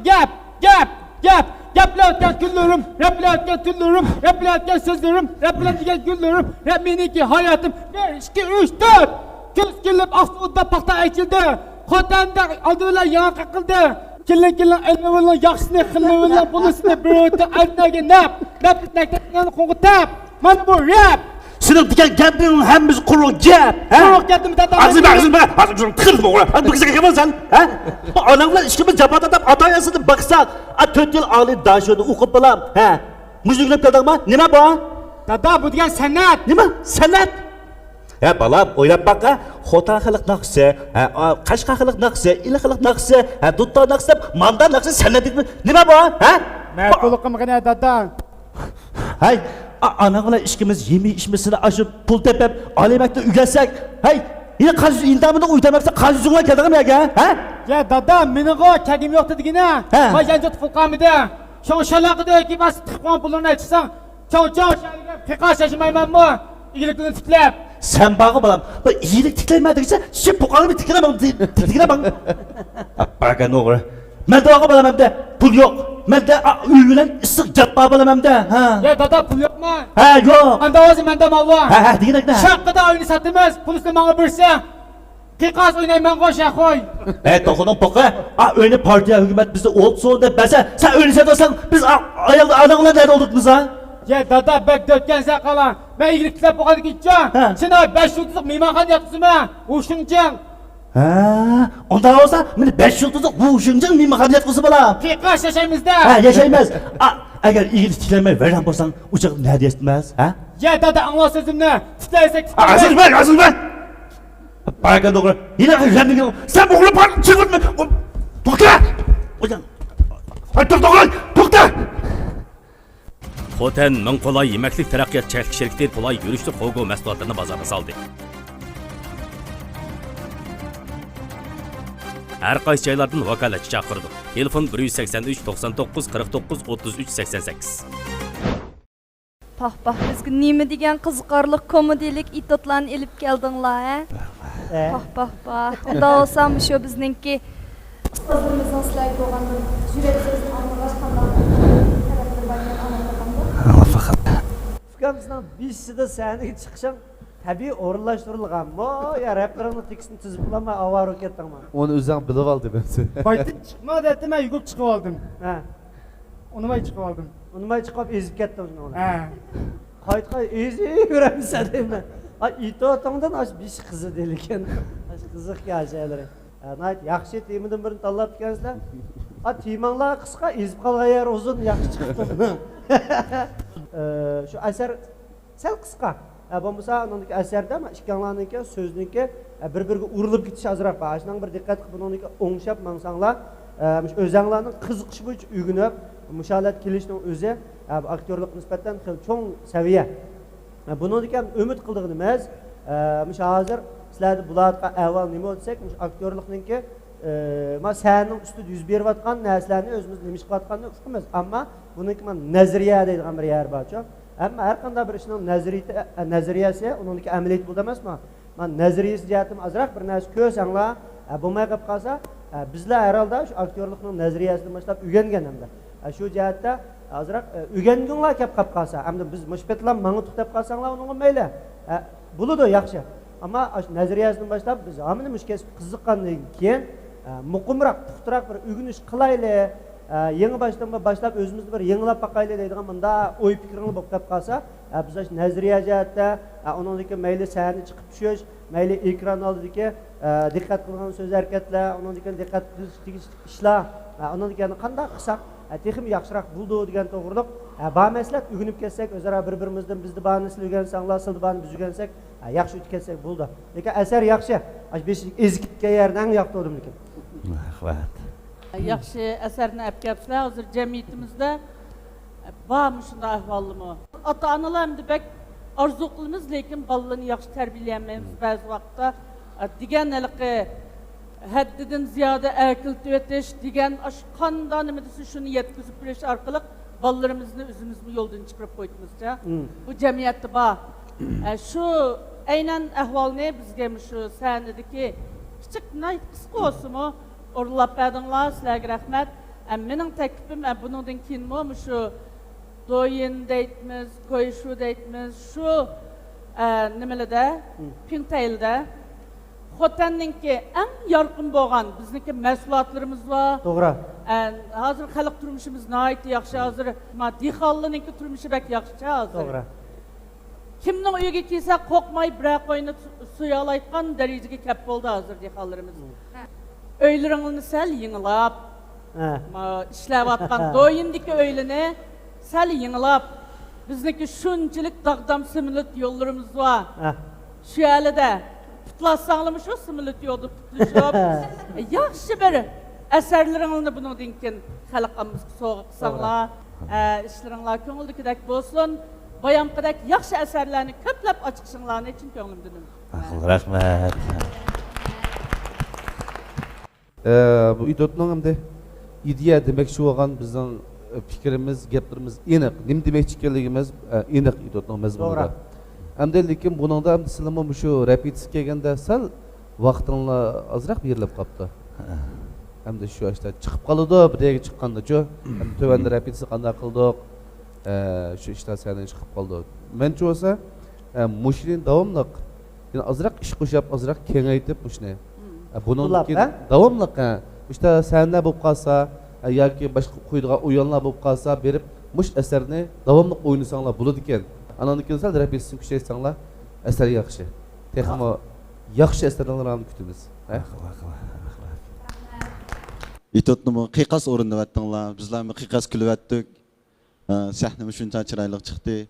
گەپ، گەپ، گەپ. گەپ بىلەن ئۆتكەن كۈنلىرىم، رەپ بىلەن ئۆتكەن تۈنلىرىم، رەپ بىلەن ئۆتكەن سۆزلىرىم، رەپ بىلەن دېگەن گۈللىرىم، رەپ مېنىڭكى ھاياتىم. بىر، ئىككى، ئۈچ، تۆت. كۈز كېلىپ ئاقسۇدا پاختا ئېچىلدى. خوتەندە ئالدى بىلەن ياڭاق قېقىلدى. كېلىڭ، كېلىڭ، ئېلىۋېلىڭ ياخشىسىنى، قىلىۋېلىڭ بولۇسىنى، بىر ئۆتە ئەرنەگە نەپ، نەپ مەكتەپنى قوڭغۇتەپ. مانا بۇ رەپ! سېنىڭ دېگەن گەپنىڭ ھەممىسى قۇرۇق گەپ، ھە؟ قۇرۇق گەپنى دادا، ئاغزىڭنى، ئاغزىڭنى، ئاغزىڭنى قىرىپ بوغۇرا. ھە، بىر گېزەك يەپ سەن، ھە؟ ئاناڭ بىلەن ئىككىمىز جاپا تارتىپ، ئاتا ئانىسىنى باقساق، ئا، تۆت يىل ئالىي داشۆدە ئوقۇپ بالام، ھە؟ مۇشۇ ئۆگىنىپ كەلدىڭمۇ؟ نېمە بۇ؟ دادا، بۇ دېگەن سەنئەت. نېمە؟ سەنئەت؟ ھە، بالام، ئويلاپ باق، ھە. خوتەن خەلق ناخشىسى، ھە، ئا، قەشقەر خەلق ناخشىسى، ئىلى خەلق ناخشىسى، ھە، دۇتار ناخشىسى دەپ، ماندا ناخشىسى، سەنئەت دېدىم. نېمە بۇ، ھە؟ مەقۇل قىلمىغىنە، دادا. ھەي، ئا، ئاناڭ بىلەن ئىككىمىز يېمەي ئىچمەي سېنى ئاشۇ پۇل تېپىپ، ئالىي مەكتەپتە ئۆگەتسەك، ھەي، يەنە قانسى ئىمتىھاننى ئۆتەلمەپسەن، قانسى يۈزۈڭلار كەلدىڭ يەرگە، ھە؟ يا دادا، مېنىڭغۇ كەلگۈم يوق دېگىنە. ھە. ما يانچۇقتا پۇل قالمىدى. شۇڭا شالاقىدا ياكى بارسا تىقىپ قويغان پۇللىرىنى ئېيتساڭ، چاۋ چاۋ، شەھەرگە پىقاس ياشىمايمەنمۇ؟ ئىگىلىكىڭنى تىكلەپ. سەن بارغۇ بالام، بۇ ئىگىلىك تىكلەيمەن دېگۈچە، شۇ پۇقاڭنى بىر تىكلەپ، تىكلەپ. بارغان ئوغرى. مەندە بارغۇ بالام ئەمدى پۇل يوق. مەندە، ئا، ئۆي بىلەن ئىسسىق گەپ بار بالام ئەمدى. ھە. يا دادا، پۇل يوقمۇ؟ ھە، يوق. ئاندا ھازىر مەندە مال بار. ھە، ھە، دېگىنەكنە. شاققىدا ئۆينى ساتىمىز، پۇلىسىنى ماڭا بېرسە. قىقاس ئوينايمەنغۇ شەخۇي. ئەي، توخۇنىڭ پوقى. ئا، ئۆينى پارتىيە، ھۆكۈمەت بىزدە ئولتۇرسۇن دەپ بەرسە، سەن ئۆينى سېتىۋالساڭ، بىز ئا-، ئايال، ئاناڭ بىلەن نەدە ئولتۇرىمىز ھە؟ يا دادا، بەك دۆتكەنسەن قالا. مەن ئىگىلىك تىكلەپ بولغاندىن كېيىنچۇ، ھە. سېنى بەش يۇلتۇزلۇق مېھمانخانىدا ياتقۇزىمەن. ھۇشۇڭجىڭ. ھە، ئۇنداق بولسا، مېنى بەش يۇلتۇزلۇق ھۇشۇڭجىڭ مېھمانخانىدا ياتقۇزسا بالا. قىقاش ياشايمىز-دە. ھە، ياشايمىز. ئا، ئەگەر ئىگىلىك تىكلەنمەي ۋەيران بولساڭ، ئۇ چاغدا نەدە ياتىمىز، ھە؟ يا دادا، ئاڭلا سۆزۈمنى. تىكلەيسەن، ئا، تىكلەيسەن. ئازىز بەگ، ئازىز بەگ. باركە توغرا. يەنە رەندىگە. سەن بۇ قۇرۇپ چىقىرما. توختا. ھەي، توختا، توختا. توختا. خوتەن مىڭ قولاي يېمەكلىك تەرەققىيات چەكلىك شىركىتى قولاي يۈرۈشلۈك خوگو مەھسۇلاتلىرىنى بازارغا سالدى. ھەر قايسى جايلاردىن ۋاكالەتچى چاقىرىدۇ. تېلېفون بىر يۈز سەكسەن ئۈچ، توقسان توققۇز، قىرىق توققۇز، ئوتتۇز ئۈچ، سەكسەن سەككىز. پاھ، پاھ، بىزگە نېمە دېگەن قىزىقارلىق كومېدىيىلىك ئېتيۇدلارنى ئېلىپ كەلدىڭلار، ھە؟ ئە. پاھ، پاھ، پاھ. ئۇنداق بولسا، مۇشۇ بىزنىڭكى ئۇستازلىرىمىزنىڭ سىلەرگە بولغان بىر يۈرەك سۆزىنى ئاڭلىغاچ، قانداق تەرەپلىرى بار ئىكەن، ئاڭلاپ باقامدۇ؟ ئاڭلاپ باقامدۇ؟ ئۇكام، سېنىڭ بىسىدە سەھنىگە چىقىشىڭ تەبىئىي ئورۇنلاشتۇرۇلغانمۇ يا رەپلىرىڭنىڭ تېكىستىنى تۈزۈپ بولالماي ئاۋارە بولۇپ كەتتىڭمۇ؟ ئۇنى ئۆزۈڭ بىلىۋالدىم ئەمسە. بايتىن چىقما دەپتىمەن، يۈگۈرۈپ چىقىۋالدىم. ھە. ئۇنىماي چىقىۋالدىم. ئۇنىماي چىقىپ ئېزىپ كەتتىڭ شۇنىڭ بىلەن. ھە. قايتا قايتا ئېزىۋېرەمسەن دەيمەن. ئا، ئېتىۋاتىڭدىن ئاش بېشى قىزىدى لېكىن. ئاش قىزىق شەيلىرى. ھە، ناھايىتى ياخشى تېمىدىن بىرنى تاللاپتىكەنسىلەر. ئا، تېماڭلار قىسقا، ئېزىپ قالغان يەر ئۇزۇن، ياخشى چىقىپتۇ. ئە، شۇ ئەسەر سەل قىسقا. ھە، بولمىسا ئۇنىڭدىكى ئەسەردە مانا ئىككىڭلارنىڭكى سۆزنىڭكى، ھە، بىر-بىرىگە ئۇرۇلۇپ كېتىشى ئازراق بار. ئاشۇنىڭغا بىر دىققەت قىلىپ بۇنىڭدىكى ئوڭشاپ ماڭساڭلار، ھە، مۇشۇ ئۆزەڭلارنىڭ قىزىقىشى بويىچە ئۆگىنىپ، مۇشۇ ھالەتكە كېلىشنىڭ ئۆزى، ھە، بۇ ئاكتيورلۇققا نىسبەتەن خېلى چوڭ سەۋىيە. ھە، بۇنىڭدىكى ھەم ئۈمىد قىلىدىغىنىمىز، ھە، مۇشۇ ھازىر سىلەردە بولۇۋاتقان ئەھۋال نېمە دېسەك، مۇشۇ ئاكتيورلۇقنىڭكى ئە، ما سەھنىنىڭ ئۈستىدە يۈز بېرىۋاتقان نەرسىلەرنى ئۆزىمىز نېمە ئىش قىلىۋاتقاننى ئۇقىمىز. ئەمما بۇنىڭكى مانا نەزەرىيە دەيدىغان بىر يەر بارچۇ. ئەمما ھەر قانداق بىر ئىشنىڭ نەزەرىيىتى، ئە، نەزەرىيەسى، ئۇنىڭدىكى ئەمەلىيىتى بولىدۇ ئەمەسمۇ؟ مانا نەزەرىيىسى جەھەتتىن ئازراق بىر نەرسە كۆرسەڭلار، ئە، بولماي قېلىپ قالسا، ئە، بىزلەر ھەر ھالدا شۇ ئاكتيورلۇقنىڭ نەزەرىيەسىدىن باشلاپ ئۆگەنگەن ئەمدى. ئە، شۇ جەھەتتە ئازراق، ئە، ئۆگەنگۈڭلار كەپ قاپ قالسا، ئەمدى بىز مۇشۇ پېتىلا ماڭىدۇق دەپ قالساڭلار ئۇنىڭغا مەيلى. ئە، بولىدۇ، ياخشى. ئەمما ئاشۇ نەزەرىيەسىدىن باشلاپ بىز ھامىنى مۇشۇ كەسىپكە قىزىققاندىن كېيىن، ئە، مۇقىمراق، پۇختىراق بىر ئۆگىنىش قىلايلى. ئە، يېڭى باشتىن باشلاپ ئۆزىمىزنى بىر يېڭىلاپ باقايلى دەيدىغان مۇنداق ئوي پىكرىڭلار بولۇپ قېلىپ قالسا، ئە، بىز ئاشۇ نەزەرىيە جەھەتتە، ئە، ئۇنىڭدىن كېيىن مەيلى سەھنە چىقىپ چۈشۈش، مەيلى ئېكران ئالدىدىكى، ئە، دىققەت قىلىدىغان سۆز ھەرىكەتلەر، ئۇنىڭدىن كېيىن دىققەت قىلىش تېگىشلىك ئىشلار، ھە، ئۇنىڭدىن كېيىن قانداق قىلساق، ھە، تېخىمۇ ياخشىراق بولىدۇ دېگەن توغرىلىق، ھە، بار مەسلىھەت ئۆگىنىپ كەتسەك، ئۆزئارا بىر-بىرىمىزدىن، بىزدە بارنى سىلەر ئۆگەنسەڭلار، سىلەردە بارنى بىز ئۆگەنسەك، ھە، ياخشى ئۆتۈپ كەتسەك بولدى. لېكىن ئەسەر ياخشى. ئاشۇ بېشىدىكى ئېزىپ كەتكەن يەرنى ئەڭ ياقتۇردۇم لېكىن. رەھمەت. ياخشى ئەسەرنى ئەپ كەپسىلەر. ھازىر جەمئىيىتىمىزدە بار مۇشۇنداق ئەھۋاللىمۇ؟ ئاتا-ئانىلار ئەمدى بەك ئارزۇ قىلىمىز، لېكىن بالىلىرىنى ياخشى تەربىيەلىيەلمەيمىز بەزى ۋاقىتتا. دېگەن ھېلىقى ھەددىدىن زىيادە ئەركىلىتىۋېتىش دېگەن، ئاشۇ قانداق نېمە دېسە شۇنى يەتكۈزۈپ بېرىش ئارقىلىق بالىلىرىمىزنى ئۆزىمىزمۇ يولدىن چىقىرىپ قويۇپمىزچە. بۇ جەمئىيەتتە بار. ئە، شۇ ئەينەن ئەھۋالنى بىزگە مۇشۇ سەھنىدىكى كىچىك، ناھايىتى قىسقا بولسىمۇ، ئورۇنلاپ بەردىڭلار، سىلەرگە رەھمەت. ئە، مېنىڭ تەكلىپىم، ئە، بۇنىڭدىن كېيىنمۇ مۇشۇ دويىن دەيتمىز، كويشۇ دەيتمىز، شۇ، ئە، نېمىلىدە، پىڭتەيلىدە خوتەننىڭكى ئەڭ يارقىن بولغان بىزنىڭكى مەھسۇلاتلىرىمىز بار. توغرا. ئە، ھازىر خەلق تۇرمۇشىمىز ناھايىتى ياخشى. ھازىر ما دېھقانلارنىڭكى تۇرمۇشى بەك ياخشىچە ھازىر. توغرا. كىمنىڭ ئۆيىگە كەلسە قورقماي بىرەر قوينى سو-، سويالايدىغان دەرىجىگە كەپ بولدى ھازىر دېھقانلىرىمىز. ئۆيلىرىڭلارنى سەل يېڭىلاپ، ھە. ما، ئىشلەۋاتقان دويىندىكى ئۆيلىرىنى سەل يېڭىلاپ، بىزنىڭكى شۇنچىلىك داغدام سېمونت يوللىرىمىز بار. ھە. شۇ يەردە پۇتلاشساڭلارمۇ شۇ سېمونت يولدا پۇتلىشىپ، ياخشى بىر ئەسەرلىرىڭلارنى بۇنىڭدىن كېيىن خەلق ئاممىسىغا سوۋغا قىلساڭلار، ئە، ئىشلىرىڭلار كۆڭۈلدىكىدەك بولسۇن. بايامقىدەك ياخشى ئەسەرلەرنى كۆپلەپ ئاچىقىشىڭلارنى چىن كۆڭلۈمدىن ئۈمىد قىلىمەن. رەھمەت. ئە، بۇ ئېتيۇدنىڭ ئەمدى ئىدىيە دېمەكچى بولغان بىزنىڭ، ئە، پىكرىمىز، گەپلىرىمىز ئېنىق. نېمە دېمەكچى ئىكەنلىكىمىز، ئە، ئېنىق ئېتيۇدنىڭ مەزمۇنىدا. توغرا. ئەمدى لېكىن بۇنىڭدا ئەمدى سىلىمۇ مۇشۇ رېپېتىتسىيە كەلگەندە سەل ۋاقتىڭلار ئازراق بېرىلىپ قاپتۇ. ھە. ئەمدى شۇ ئاشتا چىقىپ قالىدۇ، بىر يەرگە چىققاندىچۇ. ئەمدى تۆۋەندە رېپېتىتسىيە قانداق قىلدۇق؟ ئە، شۇ ئىشلار سەھنىگە چىقىپ قالىدۇ. مەنچە بولسا، ئە، مۇشۇنى داۋاملىق، يەنە ئازراق ئىش قوشۇپ، ئازراق كېڭەيتىپ مۇشۇنى. ئە، بۇنىڭدىن كېيىن ھە؟ داۋاملىق، ھە، مۇشۇ سەھنىلەر بولۇپ قالسا، ھە، ياكى باشقا قويىدىغان ئويۇنلار بولۇپ قالسا، بېرىپ مۇشۇ ئەسەرنى داۋاملىق ئوينىساڭلار بولىدىكەن. ئاناندىن كېيىن سەل رېپېتىتسىيىنى كۈچەيتسەڭلار، ئەسەر ياخشى. تېخىمۇ ياخشى ئەسەرلەرنى كۈتىمىز. ھە؟ ئېتيۇدنىمۇ قىيقاس ئورۇندىۋەتتىڭلار، بىزلەرمۇ قىيقاس كۈلۈۋەتتۇق. ئە، سەھنىمۇ شۇنچە چىرايلىق چىقتى.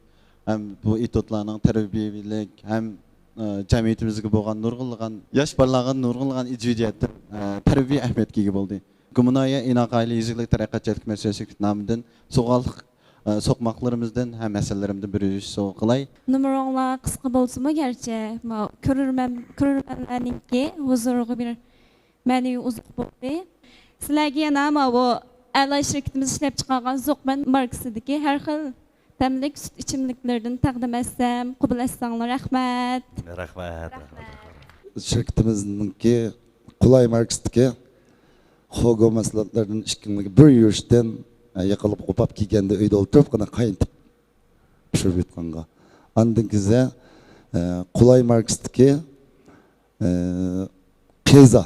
ھەم بۇ ئېتيۇدلارنىڭ تەربىيەلىك ھەم، ئە، جەمئىيىتىمىزگە بولغان نۇرغۇنلىغان، ياش بالىلارغا نۇرغۇنلىغان ئىجادىيەت، ئە، تەربىيە ئەھمىيەتكە ئىگە بولدى. گۇمنايە ئىناق ئائىلە يېزا ئىگىلىك تەرەققىيات چەكلىك مەسئۇلىيەت شىركىتى نامىدىن سوۋغاتلىق، ئە، سوقماقلىرىمىزدىن ھەم ئەسەرلىرىمدىن بىر يۈرۈش سوۋغا قىلاي. نومۇرۇڭلار قىسقا بولسىمۇ گەرچە، ما، كۆرۈرمەن، كۆرۈرمەنلەرنىڭكى ھۇزۇرىغا بىر مەنىۋى ئوزۇق بولدى. سىلەرگە يەنە ماۋۇ ئەلا شىركىتىمىز ئىشلەپچىقارغان زوقمەن ماركىسىدىكى ھەر خىل تەملىك سۈت ئىچىملىكلىرىدىن تەقدىم ئەتسەم، قوبۇل ئەتسەڭلار، رەھمەت. رەھمەت، رەھمەت، رەھمەت. شىركىتىمىزنىڭكى قولاي ماركىسىدىكى خوگو مەھسۇلاتلىرىدىن ئىككىڭلارغا بىر يۈرۈشتىن، ئە، يېقىلىپ قوپاپ كەلگەندە ئۆيدە ئولتۇرۇپ، قانداق قاينىتىپ پىشۇرۇپ ياتقانغا. ئاندىن كېيىن، ئە، قولاي ماركىسىدىكى ئى، قېزا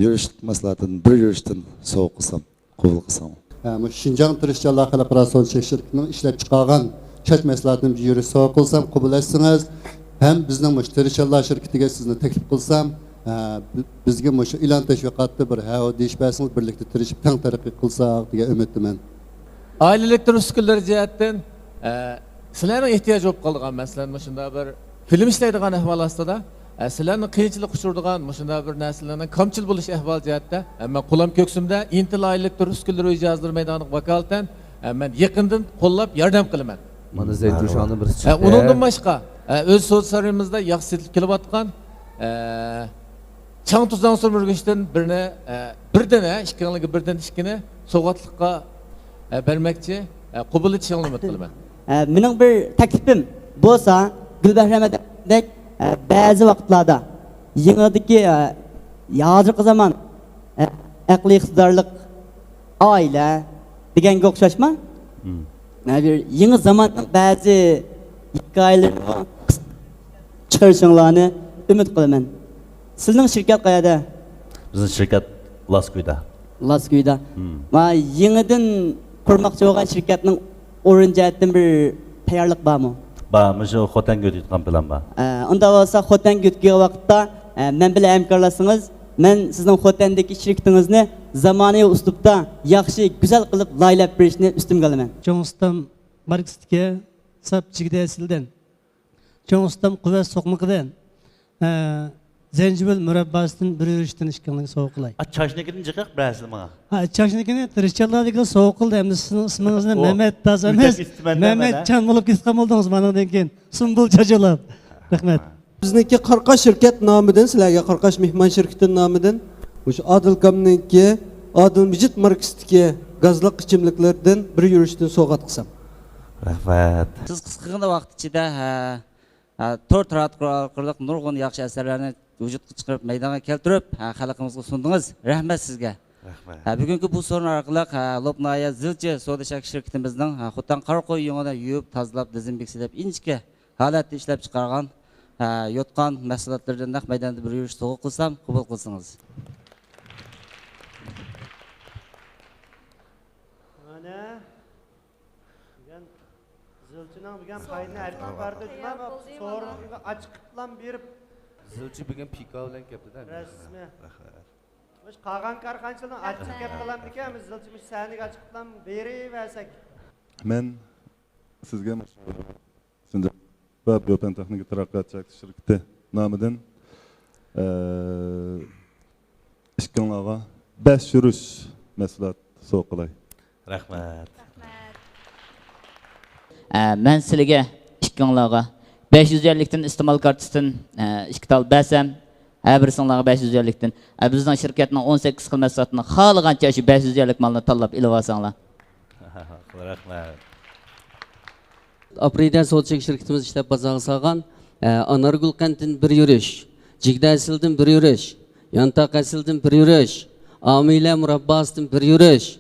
يۈرۈشلۈك مەھسۇلاتىدىن بىر يۈرۈشتىن سوۋغا قىلسام، قوبۇل قىلساڭ. ھە، مۇشۇ شىنجاڭ تىرىشچانلار خەلقئارا سودا چەكلىك شىركىتىنىڭ ئىشلەپچىقارغان چاچ مەھسۇلاتىدىن بىر يۈرۈش سوۋغا قىلسام، قوبۇل ئەتسىڭىز، ھەم بىزنىڭ مۇشۇ تىرىشچانلار شىركىتىگە سىزنى تەكلىپ قىلسام، ھە، بى-، بىزگە مۇشۇ ئېلان تەشۋىقاتتا بىر ھەۋە دېيىش بەرسىڭىز، بىرلىكتە تىرىشىپ تەڭ تەرەققىي قىلساق دېگەن ئۈمىدتىمەن. ئائىلىلىك تۇرۇش ئۈسكۈنىلىرى جەھەتتىن، ئە، سىلەرنىڭ ئېھتىياج بولۇپ قالىدىغان، مەسىلەن، مۇشۇنداق بىر فىلىم ئىشلەيدىغان ئەھۋال ئاستىدا، ئە، سىلەرنىڭ قىيىنچىلىققا ئۇچرىدىغان مۇشۇنداق بىر نەرسىلەرنىڭ كامچىل بولۇش ئەھۋالى جەھەتتە، ئە، مەن قولام كۆكسۈمدە ئىنتىل ئائىلىلىك تۇرۇش ئۈسكۈنىلىرى ئۆي جاھازلىرى مەيدانىغا ۋاكالىتەن، ئە، مەن يېقىندىن قوللاپ ياردەم قىلىمەن. مانا زەيتۇن شۇنىڭدىن بىر ئە، چىقتى. ئۇنىڭدىن باشقا، ئە، ئۆز سودا سارىيىمىزدا ياخشى سېتىلىپ كېلىۋاتقان، ئە، چاڭ تۇزاڭ سۈمۈرگۈچتىن بىرنى، ئە، بىردىن، ئە، ئىككىڭلارغا بىردىن ئىككىنى سوۋغاتلىققا، ئە، بەرمەكچى، ئە، قوبۇل ئېتىشىڭلارنى ئۈمىد قىلىمەن. ئە، مېنىڭ بىر تەكلىپىم بولسا، گۈلبەھرەم ئەدەمدەك، ئە، بەزى ۋاقىتلاردا يېڭىدىكى، ئە، ھازىرقى زامان، ئە، ئەقلىي ئىقتىدارلىق ئائىلە دېگەنگە ئوخشاشما؟ مم. ئە، بىر يېڭى زاماننىڭ بەزى ھېكايىلىرىنى چىقىرىشىڭلارنى ئۈمىد قىلىمەن. سىزنىڭ شىركەت قەيەردە؟ بىزنىڭ شىركەت لاسكويدا. لاسكويدا. مم. ما يېڭىدىن قۇرماقچى بولغان شىركەتنىڭ ئورۇن جەھەتتىن بىر تەييارلىق بارمۇ؟ بار، مۇشۇ خوتەنگە ئۆتۈۋاتقان پىلان بار. ئە، ئۇنداق بولسا خوتەنگە ئۆتكەن ۋاقىتتا، ئە، مەن بىلەن ھەمكارلاشسىڭىز، مەن سىزنىڭ خوتەندىكى شىركىتىڭىزنى زامانىۋى ئۇسلۇبتا ياخشى، گۈزەل قىلىپ لايىھەلەپ بېرىشنى ئۈستۈمگە ئالىمەن. چوڭ ئۇستام ماركىسىدىكى ساپ جىگدە ئەسلىدىن، چوڭ ئۇستام قۇۋۋەت سوقمىقىدىن، ئە، زەنجىۋىل مۇرەبباسىدىن بىر يۈرۈشتىن ئىككىڭلارغا سوۋغا قىلاي. ئا، چاچنىكىدىن جىقىق بىرەرسىلا ماڭا. ھە، چاچنىكىنى تىرىشچانلاردىكىلا سوۋغا قىلدى، ئەمدى سىزنىڭ ئىسمىڭىزنى ئۇ، مەمەت داز ئەمەس، مەمەتجان بولۇپ كېتىدىغان بولدىڭىز مانىڭدىن كېيىن. سۇمبۇل چاچولاپ. رەھمەت. بىزنىڭكى قاراقاش شىركەت نامىدىن سىلەرگە، قاراقاش مېھمان شىركىتى نامىدىن مۇشۇ ئادىل كامنىڭكى ئادىل مىجىت ماركىسىدىكى گازلىق ئىچىملىكلىرىدىن بىر يۈرۈشتىن سوۋغات قىلسام. رەھمەت. سىز قىسقىغىنە ۋاقىت ئىچىدە، ھە، ھە، تور تاراتقۇ ئارقىلىق نۇرغۇن ياخشى ئەسەرلەرنى ۋۇجۇدقا چىقىرىپ، مەيدانغا كەلتۈرۈپ، ھە، خەلقىمىزغا سۇندىڭىز. رەھمەت سىزگە. رەھمەت. ھە، بۈگۈنكى بۇ سورۇن ئارقىلىق، ھە، لوپنايە زىلچى سودا چەكلىك شىركىتىمىزنىڭ، ھە، خوتەن قارا قوي يۇڭىنى يۇيۇپ، تازىلاپ، دېزىنفېكسىيە دەپ ئىنچىكە ھالەتتە ئىشلەپ چىقارغان، ھە، يوتقان مەھسۇلاتلىرىدىن نەق مەيداندا بىر يۈرۈش سوۋغا قىلسام، قوبۇل قىلسىڭىز. مانا، بۈگۈن زىلچىنىڭ بۈگۈن پايدىنى ئەركىن باردا جۇما سورۇنغا ئاچىقىپلام بېرىپ، زىلچى بۈگۈن پىكا بىلەن كەپتىدە. رەسمىي. مۇش قالغان كارخانىچىلارنىڭ ئاچىقىپ كەپ قالامدىكەن، بىز زىلچى مۇش سەھنىگە ئاچىقىپلام بېرىۋەرسەك. مەن سىزگە مۇشۇ شىنجاڭ ۋە بىيوپەن تېخنىكا تەرەققىيات چەكلىك شىركىتى نامىدىن، ئە، ئىككىڭلارغا بەش يۈرۈش مەھسۇلات سوۋغا قىلاي. رەھمەت. ئە، مەن سىلىگە ئىككىڭلارغا بەش يۈز يۈەنلىكتىن ئىستېمال كارتىسىدىن، ئە، ئىككى تال بەرسەم، ھەر بىرسىڭلارغا بەش يۈز يۈەنلىكتىن، ئە، بىزنىڭ شىركەتنىڭ ئون سەككىز خىل مەھسۇلاتتىن خالىغانچە شۇ بەش يۈز يۈەنلىك مالنى تاللاپ ئېلىۋالساڭلار. رەھمەت. ئاپرېدە سودا چەكلىك شىركىتىمىز ئىشلەپ بازارغا سالغان، ئە، ئانارگۈل قەنتىدىن بىر يۈرۈش، جىگدە ئەسلىدىن بىر يۈرۈش، يانتاق ئەسلىدىن بىر يۈرۈش، ئامىلە مۇرابباسىدىن بىر يۈرۈش،